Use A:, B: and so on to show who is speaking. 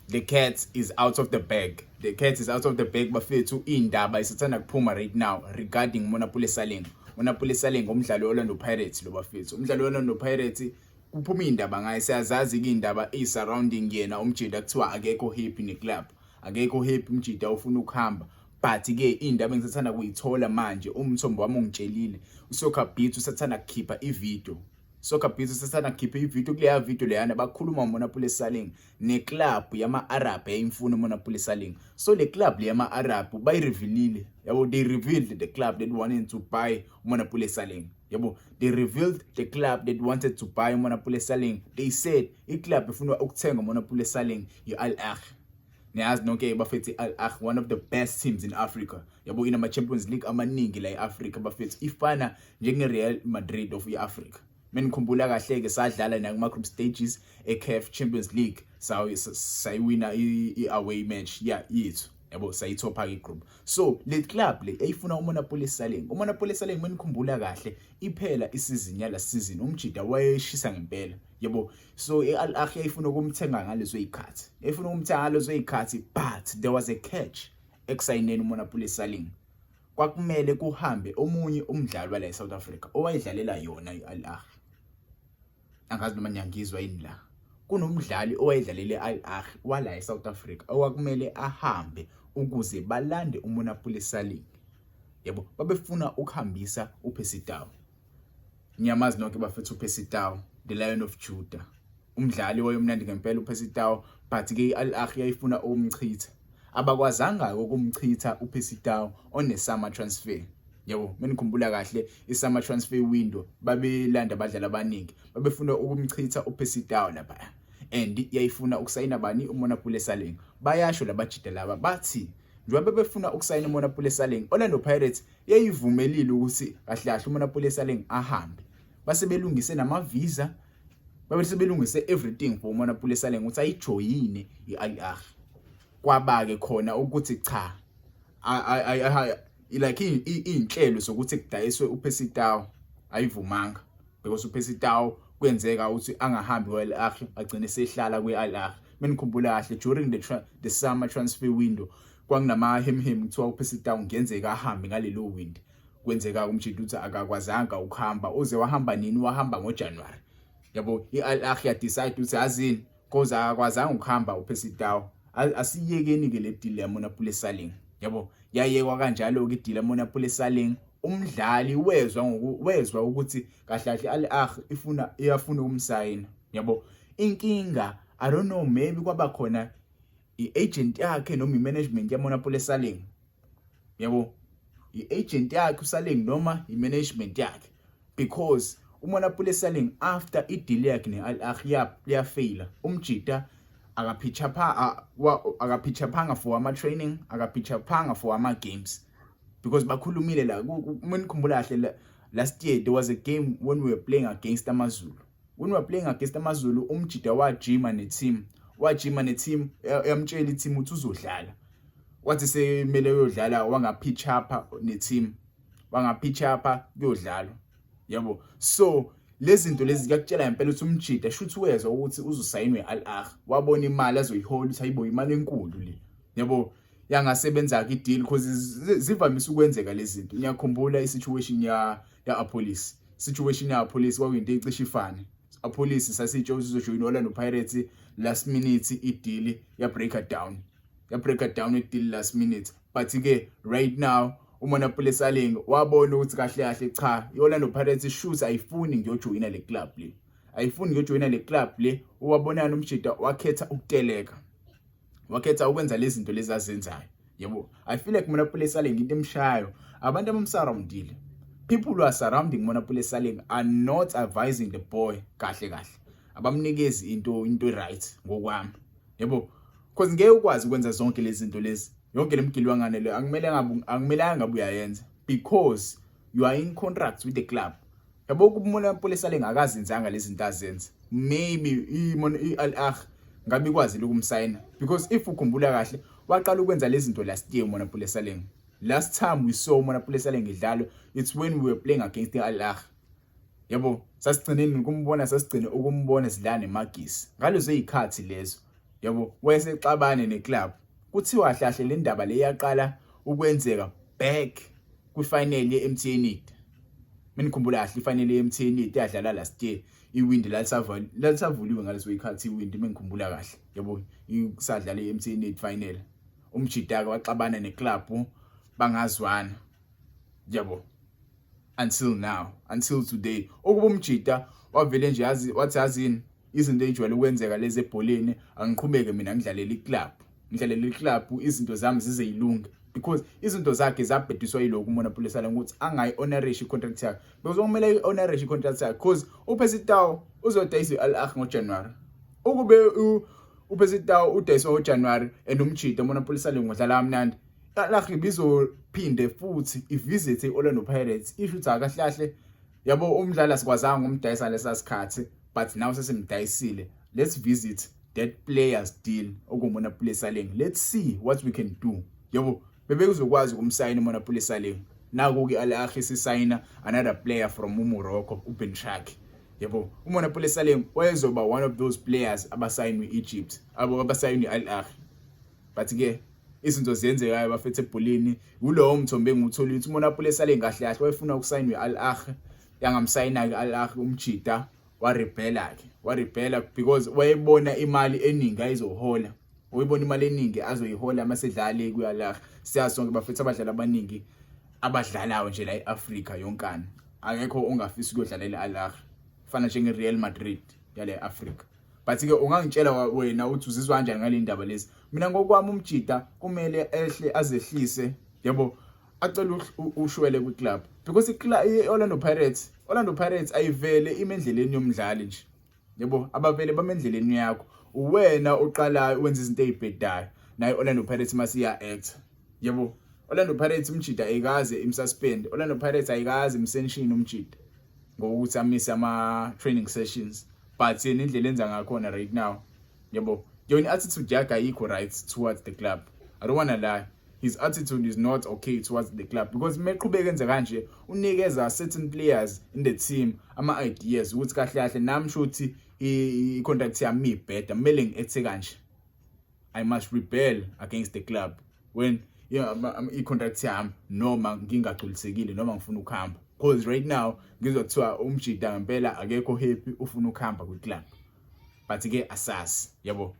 A: The cat is out of the bag, the cat is out of the bag, bafethu. Indaba isithanda kuphuma right now regarding Monnapule Saleng. Monnapule Saleng, umdlali we-Orlando Pirates lo, bafethu, umdlali we-Orlando Pirates. Kuphuma indaba ngaye. Siyazazi ke indaba eyi-surrounding yena umjida. Kuthiwa akekho happy ne-club, akekho happy umjida, ufuna ukuhamba. But ke indaba engisathanda kuyithola manje, umthombo wami ungitshelile, uSoccer Beat usathanda kukhipha ivideo. Soccer Beat usathanda kukhipha ivideo. Kuleya video leyana bakhuluma ngoMonnapule Saleng neclub yama-Arab eyayimfuna uMonnapule Saleng. So le club le yama-Arab bayirevealile, yabo. They revealed the club that wanted to buy uMonnapule Saleng, yabo. They revealed the club that wanted to buy uMonnapule Saleng. They said iclub efuna ukuthenga uMonnapule Saleng i-Al Ahly. Niyazi nonke, bafethu, i-Al Ahly, one of the best teams in Africa, yabo. Inama-Champions League amaningi la e-Africa, bafethu. Ifana njenge-Real Madrid of i-Africa. Menikhumbula kahle-ke, sadlala nakuma-group stages e-CAF Champions League, sayiwina i-away match ya yethu, yabo, sayithopha-ke i-group. So le club le eyifuna uMonnapule Saleng. UMonnapule Saleng, menikhumbula kahle, iphela isizini yala season umjida wayeshisa ngempela, yabo. So i-Al Ahly yayifuna ukumthenga ngalezo zikhathi, yayifuna ukumthenga ngalezo zikhathi, but there was a catch ekusayineni uMonnapule Saleng. Kwakumele kuhambe omunye umdlali wala eSouth Africa owayedlalela yona i-Al Ahly. Angazi noma niyangizwa yini la. Kunomdlali owayedlalela i-Al Ahly wala eSouth Africa owakumele ahambe ukuze balande uMonnapule Saleng, yabo. Babefuna ukuhambisa uPercy Tau. Niyamazi nonke, bafethu, uPercy Tau, the Lion of Judah, umdlali wayemnandi ngempela uPercy Tau. But ke i-Al Ahly yayifuna ukumchitha. Abakwazanga ukumchitha uPercy Tau on a summer transfer, yabo. Menikhumbula kahle, i-summer transfer window babelanda abadlali abaningi. Babefuna ukumchitha uPercy Tau lapha and yayifuna ukusayina bani? UMonnapule Saleng. Bayasho labajida laba, bathi njengoba befuna ukusayina uMonnapule Saleng, Orlando Pirates yayivumelile ukuthi kahle kahle uMonnapule Saleng ahambe. Base belungise nama-visa, babe sebelungise everything for uMonnapule Saleng ukuthi ayijoyine i-Al Ahly. Kwaba-ke khona ukuthi cha, like iy'nhlelo zokuthi kudayiswe uPercy Tau ayivumanga, because uPercy Tau kwenzeka ukuthi angahambi kwa-Al Ahly, agcine sehlala kwi-Al Ahly. Menikhumbula kahle, during the summer transfer window kwakunamahemhem, kuthiwa uPercy Tau kungenzeka ahambe ngalelo window. Kwenzeka umjida ukuthi akakwazanga ukuhamba. Uze wahamba nini? Wahamba ngoJanuary, yabo. I-Al Ahly ya decide ukuthi azini, cause akakwazanga ukuhamba uPercy Tau, asiyekeni ke le deal yaMonnapule Saleng, yabo. Yayekwa kanjalo ke i-deal yaMonnapule Saleng. Umdlali wezwa ngoku wezwa ukuthi kahle kahle Al Ahly ifuna, iyafuna ukumsayina, yabo. Inkinga, I don't know, maybe kwaba khona i-agent yakhe noma i-management yaMonnapule Saleng, yabo, i-agent yakhe uSaleng noma i-management yakhe, because uMonnapule Saleng, after i-deal yakhe ne-Al Ahly yafaila, umjida akaphitshaphanga for ama-training, akaphitshaphanga for ama-games, because bakhulumile la. Menikhumbula kahle, last year there was a game when we were playing against AmaZulu. When we were playing against AmaZulu, umjida wajima ne-team, wajima ne-team, yamtshela i-team ukuthi uzodlala. Wathi semele uyodlala, wangapitch-upha ne-team, wangapitch-upha kuyodlalwa, yabo. So lezi zinto lezi ziyakutshela ngempela ukuthi umjida shuthi wezwa ukuthi uzosayinwa i-Al Ahly, wabona imali azoyihola ukuthi hayibo, imali enkulu le, yabo. Yangasebenza ke i-deal, because zivamise ukwenzeka lezi zinto. Ngiyakhumbula i-situation ya Appollis. Situation ya Appollis kwakuyinto ecishe ifane. Appollis sasitsho ukuthi uzojoyina Orlando Pirates, last minute i-deal ya break down, ya break down i-deal last minute. But ke right now uMonnapule Saleng wabona ukuthi kahle kahle cha, iOrlando Pirates shoot ayifuni ngiyojoyina le club le, ayifuni ngiyojoyina le club le. Uwabonana umjida wakhetha ukuteleka, wakhetha ukwenza lezi zinto lezi azenzayo, yabo. I feel like Monnapule Saleng, into emshayo, abantu abamsurroundile, people who are surrounding Monnapule Saleng are not advising the boy kahle kahle, abamnikezi into right ngokwami, yabo, because ngeke ukwazi ukwenza zonke lezi zinto lezi, yonke lemgilwangane le. Akumele ngabe, akumelanga ngabe uyayenza, because you are in contract with the club, yabo. KuMonnapule Saleng akazenzanga lezi zinto azenza, maybe i-Al Ahly ngabe ikwazile ukumsayina, because if ukhumbula kahle, waqala ukwenza lezi zinto last year uMonnapule Saleng. Last time we saw uMonnapule Saleng idlalo, it's when we were playing against i-Al Ahly, yabo. Sasigcineni ukumbona, sasigcine ukumbona sidlala neMagesi ngalezo zikhathi lezo. Yabo, wayesexabane neclub. Kuthiwa kahle le ndaba le yaqala ukwenzeka back kwifinal ye-MTN 8. Menikhumbula kahle, ifinal ye-MTN 8 yadlala last year, iwindi lalisavuliwe ngaleso ikhathi iwindi, mengikhumbula kahle, yabo, isadlala i-MTN 8 final. Umjita waxabana neclub, bangazwana, yabo, until now, until today. Ukuba umjita wavele nje yazi wathi, yazini, izinto ejwayele ukwenzeka lezi ebholeni, angiqhubeke mina ngidlalele iclub, ngidlalele iclub, izinto zami zize yilunge, because izinto zakhe zabhediswa yilokhu uMonnapule Saleng ukuthi angayi-honorish i-contract yakhe, because kumele i-honorish i-contract yakhe, because uPercy Tau uzodayisa i-Al Ahly ngoJanuary. Ukube uPercy Tau udayiswa ngoJanuary and umjita uMonnapule Saleng ngodlala kamnandi, Al Ahly bizophinde futhi ivisit i-Orlando Pirates, isho ukuthi akahle kahle, yabo, umdlali asikwazanga ukumdayisa lesa sikhathi, but now sesimdayisile, let's visit that player's deal okuMonnapule Saleng, let's see what we can do, yabo. Bebekuzokwazi ukumsayina uMonnapule Saleng. Naku-ke Al Ahly sisayina another player from uMorocco, uBencharki, yabo. UMonnapule Saleng wayezoba one of those players abasayinwe i-Egypt, abo abasayinwe i-Al Ahly, but ke izinto ziyenzekayo, bafethu, ebholeni. Ulowo mthombo engiwuthola ukuthi uMonnapule Saleng kahle kahle wayefuna ukusayinwa i-Al Ahly, yangamsayina-ke Al Ahly. Umjita warebela ke, warebela because wayebona imali eningi ayizohola, uyibona imali eningi azoyihola masedlale kwi-Al Ahly. Siyazi sonke, bafethu, abadlali abaningi abadlalayo nje la e-Afrika yonkana, akekho ongafisa ukuyodlalela i-Al Ahly, fana njenge-Real Madrid yale Africa. But ke ungangitshela wena uthi uzizwa kanjani ngale ndaba lezi. Mina ngokwami, umjita kumele ehle azehlise, yabo, acela ushwele kwi-club, because i-Orlando Pirates, Orlando Pirates ayivele ime endleleni yomdlali nje, yabo, abavele bame endleleni yakho. Uwena oqalayo wenza izinto ezibhedayo naye Orlando Pirates masiya act, yabo. Orlando Pirates umjita ayikaze imsuspend, Orlando Pirates ayikaze imsanction umjita ngokuthi amise ama training sessions, but yena indlela enza ngakhona right now, yabo, yona attitude yakhe ayikho right towards the club. I don't wanna lie, his attitude is not okay towards the club, because meqhubeka enze kanje, unikeza certain players in the team ama ideas ukuthi kahle kahle nami shuthi i-contract yami ibheda, kumele ngi-acte kanje, I must rebel against the club when i-contract yami noma ngingagculisekile noma ngifuna ukuhamba, because right now ngizwa kuthiwa umjita ngempela akekho happy, ufuna ukuhamba kwi-club, but ke asazi, yabo.